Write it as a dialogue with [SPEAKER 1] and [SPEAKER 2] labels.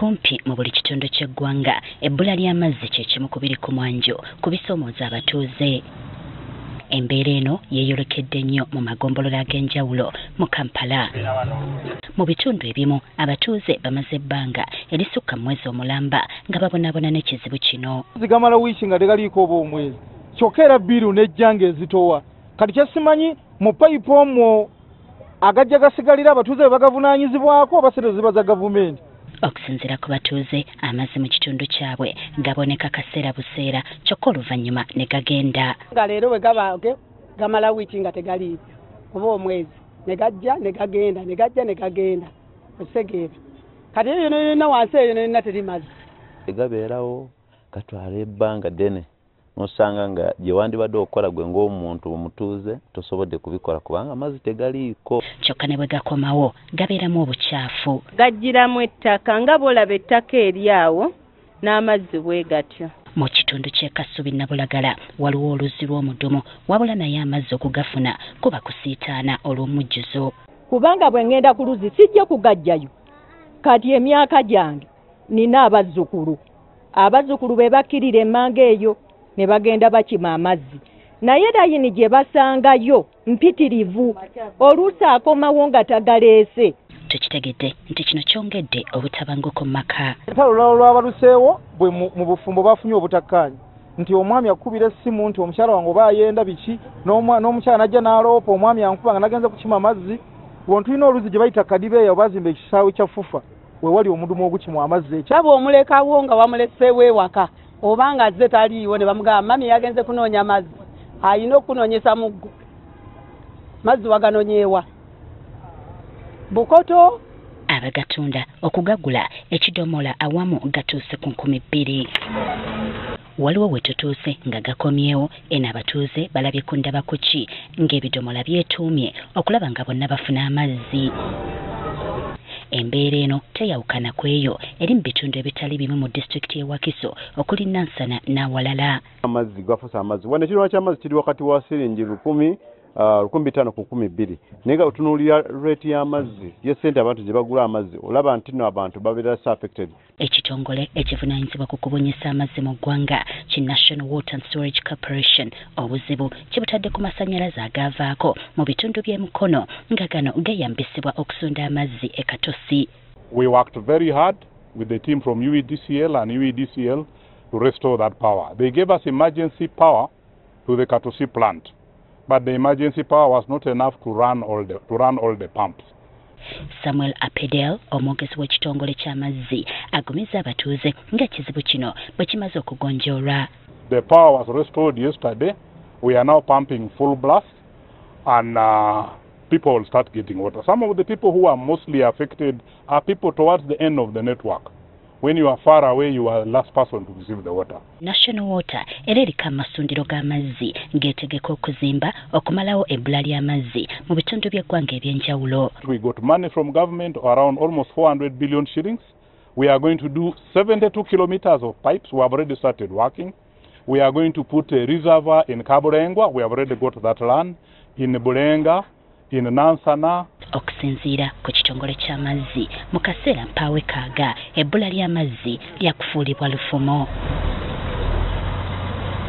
[SPEAKER 1] Kumpi mu buli kitundu ky'eggwanga ebbula ly'amazzi kye kimu ku biri ku mwanjo ku bisoomooza abatuuze. Embeera eno yeeyolekedde nnyo mu magombolola ag'enjawulo mu Kampala. Mu bitundu ebimu abatuuze bamaze ebbanga erisukka mu mwezi omulamba nga babonaabona n'ekizibu kino.
[SPEAKER 2] Zigamala wiiki nga tegaliiko oba omwezi, kyokka era bbiru n'ejja ng'ezitowa. Kati kyesimanyi mu payipu omwo agajja gasigalira abatuuze be bagavunaanyizibwako oba ssente ziba za gavumenti.
[SPEAKER 1] Okusinziira ku batuuze, amazzi mu kitundu kyabwe gaboneka kaseera buseera kyokka oluvannyuma ne gagenda.
[SPEAKER 3] Nga leero bwe gaba gamala wiiki nga tegaliiko oba omwezi, ne gajja ne gagenda ne gajja ne gagenda, okitegeera. Kati eyo yonna yonna wansi eyo yonna yonna teri mazzi.
[SPEAKER 4] Gabeerawo gatwala ebbanga ddene n'osanga nga gye wandibadde okukola gwe ng'omuntu omutuuze tosobodde kubikola kubanga amazzi tegaliiko.
[SPEAKER 1] Kyokka ne bwe gakomawo gabeeramu obukyafu.
[SPEAKER 5] Gajjiramu ettaka nga bw'olaba ettaka eri awo n'amazzi bwe gatyo.
[SPEAKER 1] Mu kitundu ky'e Kasubi Nabulagala waliwo oluzzi lw'omudumu, wabula naye amazzi okugafuna kuba kusiitaana olw'omujjuzo.
[SPEAKER 6] Kubanga bwe ŋŋenda ku luzzi sijja kugajjayo. Kati emyaka gyange nina abazzukulu, abazzukulu be bakkirira emmanga eyo ne bagenda bakima amazzi, naye layini gye basangayo mpitirivu, oluusi akomawo nga tagaleese.
[SPEAKER 1] Tukitegedde nti kino kyongedde obutabanguko mu maka.
[SPEAKER 2] Olutalo olulala lwabaluseewo bwe mu bufumbo bafunye obutakkaanya nti omwami akubira essimu nti omukyala wange oba ayenda biki, n'omukyala n'ajja n'aloopa omwami ankuba nga nagenze kukima amazzi. Wano tulina oluzzi gye bayita Kadibeeya, bazimba ekisaawe kya FUFA, we wali omudumu ogukimwa amazzi.
[SPEAKER 3] Kyaba omulekawo nga wamuleseewo ewaka oba nga azze taliiwo ne bamugamba mami yagenze kunoonya mazzi, alina okunoonyesa muggo, mazzi waganonyeewa Bukoto.
[SPEAKER 1] Abagatunda okugagula ekidomola awamu gatuuse ku 2000. Waliwo we tutuuse nga gakomyewo, eno abatuuze balabye ku ndaba ku ki ng'ebidomola byetuumye okulaba nga bonna bafuna amazzi. Embeera eno teyawukana ku eyo eri mu bitundu ebitali bimu mu disitulikiti y'e Wakiso okuli Nansana n'awalala.
[SPEAKER 7] Amazzi gafuuse amazzi. Wano ekidomola ky'amazzi kiri wakati wa siringi 1000, 1500 ku 2000, naye nga otunuulira rate y'amazzi ye ssente abantu gye bagula amazzi olaba nti nno abantu babeera so affected.
[SPEAKER 1] Ekitongole ekivunaanyizibwa ku kubunyisa amazzi mu ggwanga ki National Water and Sewerage Corporation obuzibu kibutadde ku masannyalaze agaavaako mu bitundu by'e Mukono nga gano geeyambisibwa okusunda amazzi e Katosi.
[SPEAKER 8] We worked very hard with the team from UEDCL and UEDCL to restore that power. They gave us emergency power to the Katosi plant, but the emergency power was not enough to run all the pumps.
[SPEAKER 1] Samuel Apedel, omwogezi w'ekitongole ky'amazzi, agumiza abatuuze ng'ekizibu kino bwe kimaze okugonjoolwa.
[SPEAKER 8] The power was restored yesterday. We are now pumping full blast and people will start getting water. Some of the people who are mostly affected are people towards the end of the network. When you are far away, you are the last person to receive the water.
[SPEAKER 1] National Water era eriko amasundiro g'amazzi ng'etegeka okuzimba okumalawo ebbula ly'amazzi mu bitundu by'eggwanga eby'enjawulo.
[SPEAKER 8] We got money from government around almost 400 billion shillings. We are going to do 72 kilometers of pipes. We have already started working. We are going to put a reservoir in Kaburengwa. We have already got that land. In Bulenga, in Nansana.
[SPEAKER 1] Okusinziira ku kitongole ky'amazzi mu kaseera mpaawe kaaga ebbula ly'amazzi lyakufuulibwa lufumo.